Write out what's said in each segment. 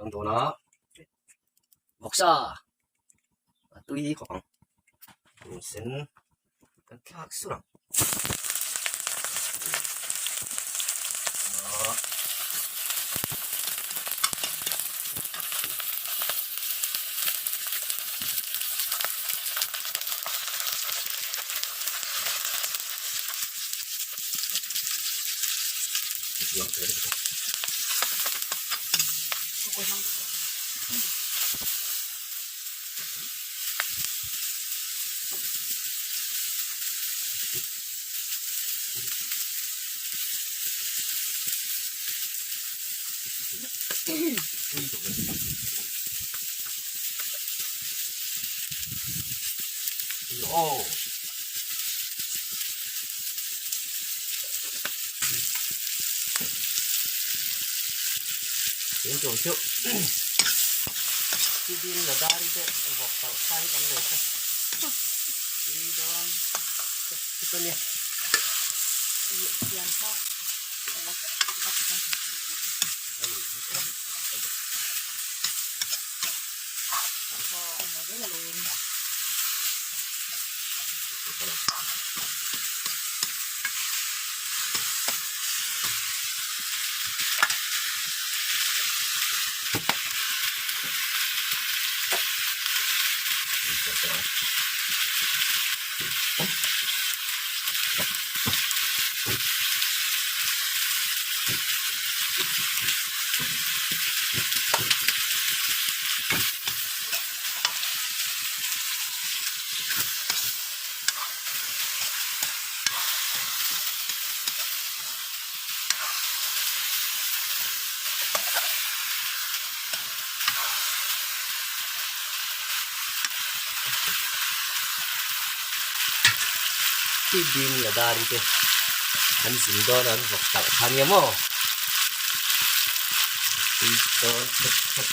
Kan dawn a vawksa a tui khawp ang tun sen kan thlak sur ang. Bim la dari te an zin dawn a an vawk talh kha nia maw tui dawn khep khep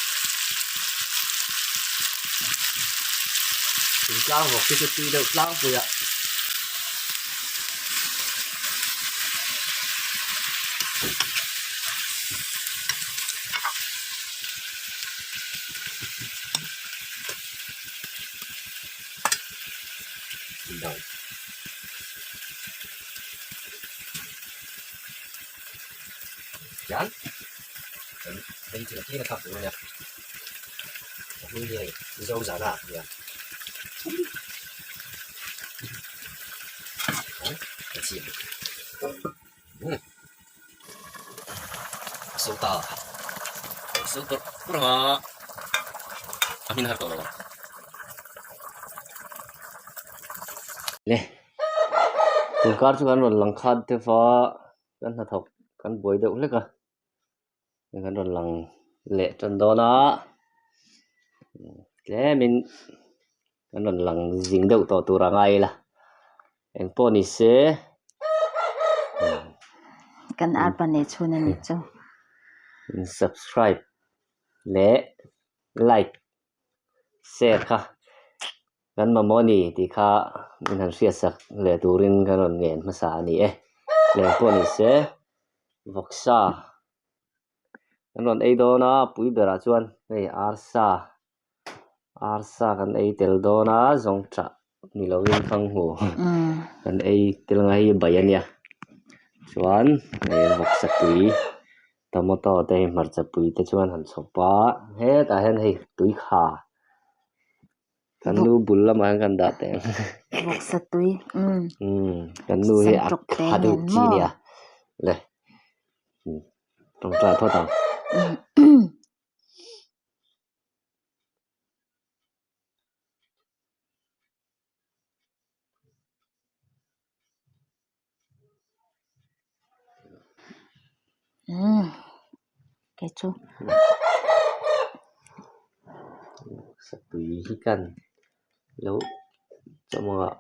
thingtlang vawk hi chu tui deuh tlangpui ah. Hian kan ei thil tlem a thlak tur a nia a hming hi hei zo zana a nia ka chim umm a so ta a so tawrh tawrh ang a a hmin har tawh lo ang. Le tun kar chu kan rawn lang khat deuh va kan hnathawk kan buai deuh hlek a kan rawn lang leh tan dawn a tlemin kan rawn lang zing deuh tawh tur a ngai ila engpawh ni se Kan arpa nei chhun a nih chu. Subscribe leh like share kha kan mamawh a ni tih kha min han hriatsak leh turin kan rawn ngen hmasa a ni e. Leng pawh ni se vawksa kan rawn ei dawn a pui berah chuan hei arsa arsa kan ei tel dawn a zawngṭah ni lovin fanghmu kan ei tel ang a hei hi bai a nia chuan hei vawksa tui tomato te hei hmarcha pui te chuan han chhawp a hetah hian hei tui kha kan nu bul lamah hian kan dah teh ang vawksa tui umm kan nu hi a kha deuh chi a nia le tawngtai phawt ang. Umm kei chu. Sapui hi kan lo chawmawng ah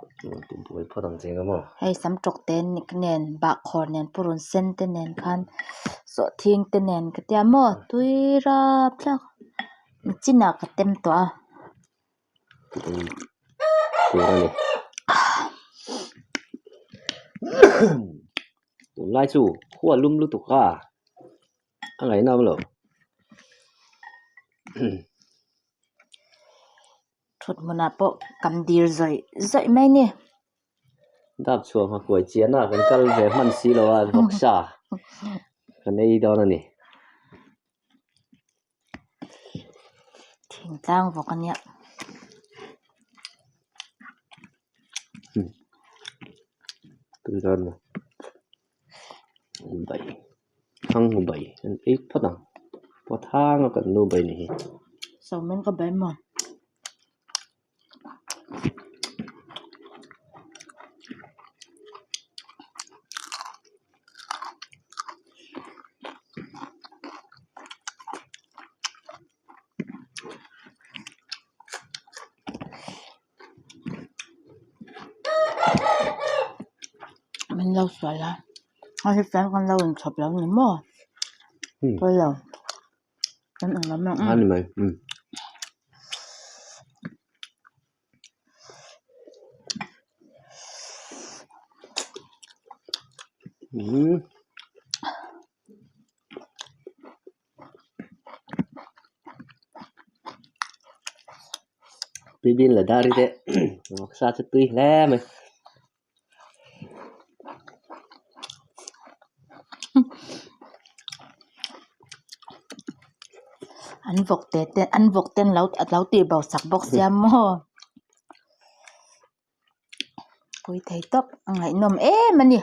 buai phawt ang che nga maw. Hei sam tawk te nen bahkhawr nen purun sen te nen khan sawhthing te nen ka tia maw tui rap thlak chinah ka tem tawh a. Tur a ni. Tunlai chu khua lum lutuk a, a ngaihna awm lo. Thut hmunah pawh kam dir zawih zawih mai a ni. Dap chhuah hma kuai chian a kan kal ve hman si lo a vawksa kan ei dawn a ni. Thingtlang vawk a nia. Tui dawn maw bai thang bai an ei phawt ang pawh thang a kan nu bai ni hi. Sawmen ka bai maw. Min lo sual a a hi chuan kan lo inchhawp lo ni maw pawi lo kan ang lam ang a ni mai um. Bibin la dar te vawksa chu tui hle mai. An vawk te te an vawk ten lo lo tih bo sak bawk sia maw pui thei tawp a ngaihnawm em a ni.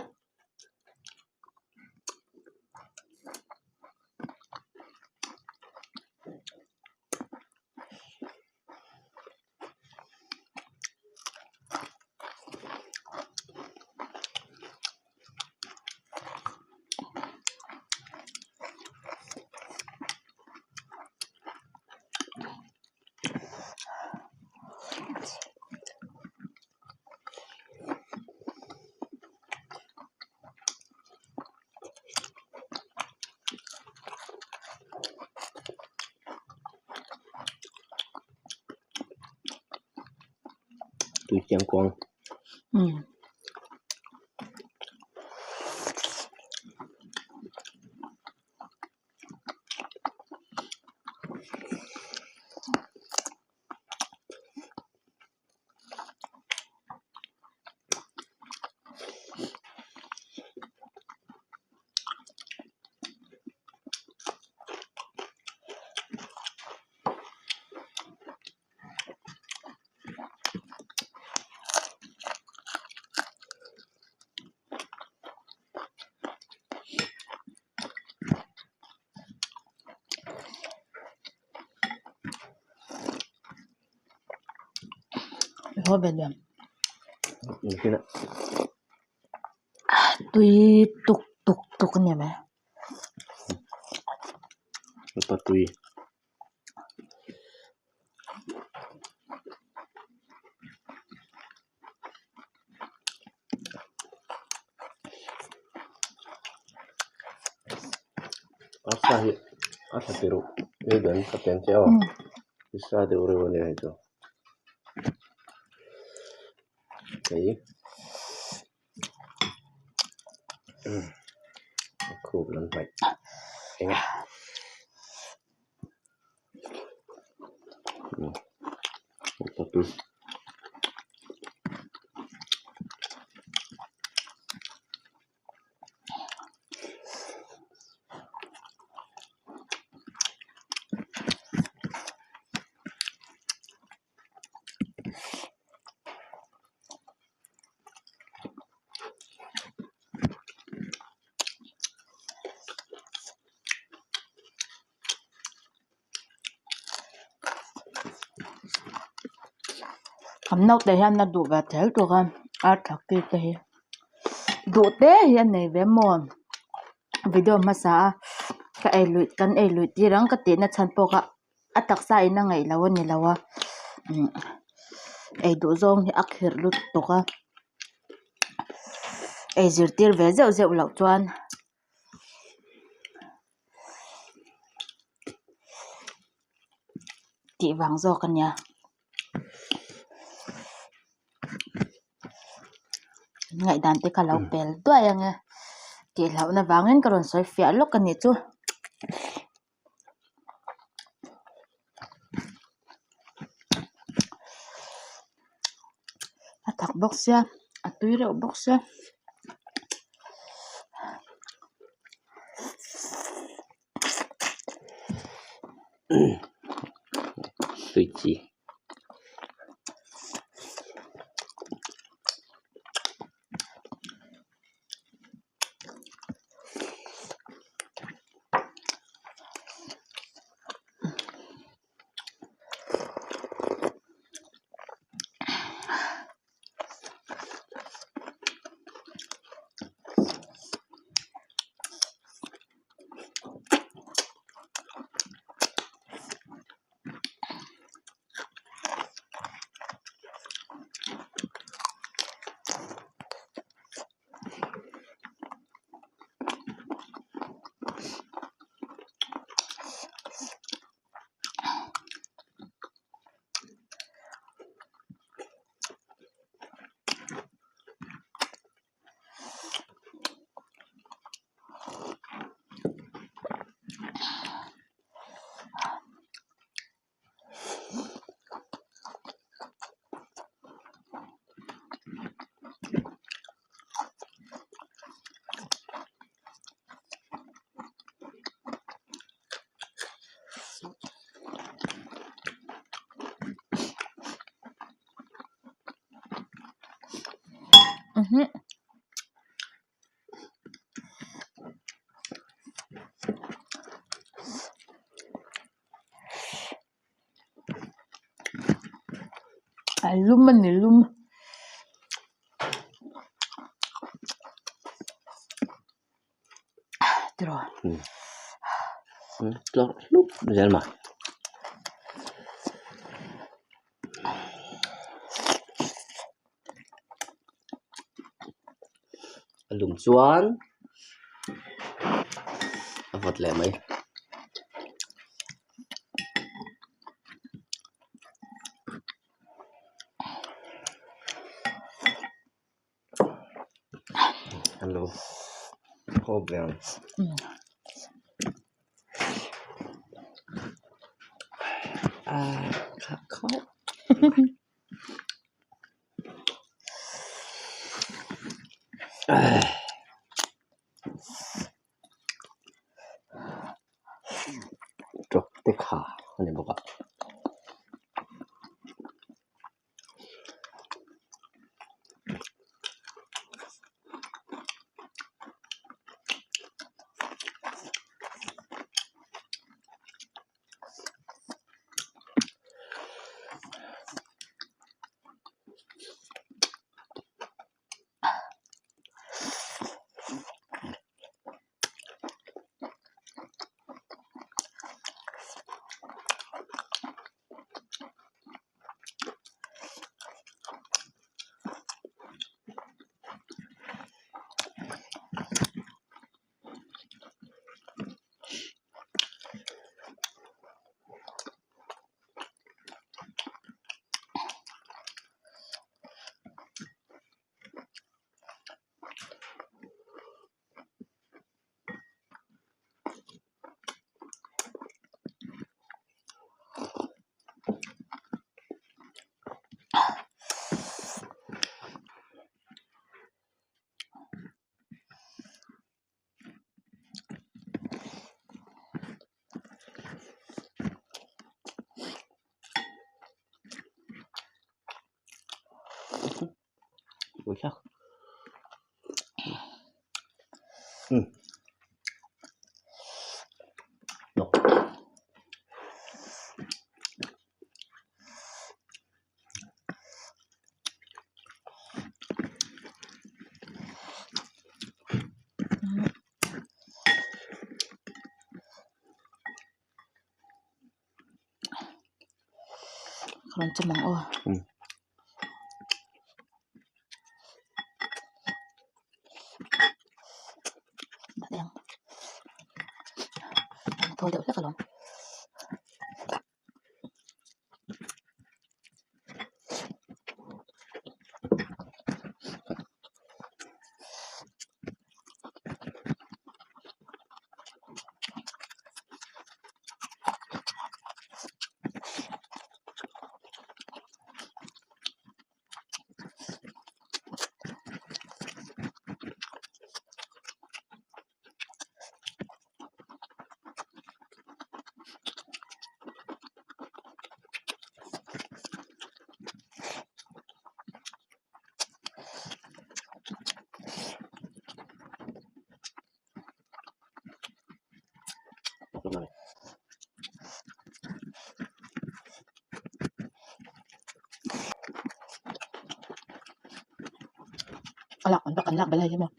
Tui chiang kuang. Um. Tui tuk tuk tuk a ni mai. Patui. Arsa hi a tha tirh ei dan ka pen che aw i sa deuh reuh a nia hei chu hei a khup lam hnaih eng a. Kan naute hian a duh ve tel tuk a ar thakti te hi duh te hi a nei ve maw video hmasa a ka ei luih kan ei luih tir ang ka tih na chhan pawh kha a taksa in a ngaih loh a ni lo a umm ei duh zawng hi a khirh lutuk a ei zirtir ve zeuh zeuh loh chuan. Tih vang zawk a nia ngaihdan te kha lo pel duai ang e tih hlauhna vangin ka rawn sawi fiah lawk a nih chu. thak bawk sia a tui reuh bawk sia. Tui chi. A lum a ni lum. Tiraw. Tlawrh hlup zel mai. A lum chuan a vawt leh mai. Hello haw ve ang. Ah kha khawp. Tawk te kha a ni bawk a. Rawn chawm ang aw. Thawl deuh hlek alawm. A lak an kan lak belh hei hi maw.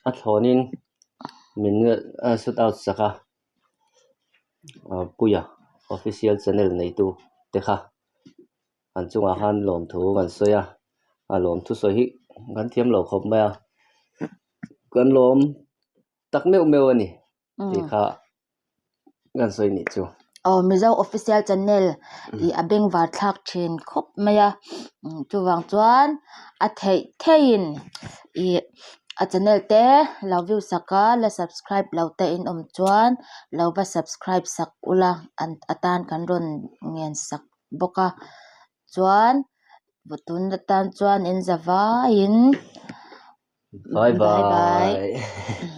A thlawnin min shoot out sak a Puia official channel neitu te kha an chungah khan lawmthu kan sawi a a lawmthu sawi hi kan thiam lo khawp mai a kan lawm tak meuh meuh a ni tih kha kan sawi nih chu. Aw Mizo official channel ih a bengvar thlak thin khawp mai a chuvang chuan a theih theihin ih a channel te lo view sak a la subscribe lo te in awm chuan lo va subscribe sak ula an atan kan rawn ngen sak bawk a chuan tun atan chuan in za vaiin Bye bye bye. Bye.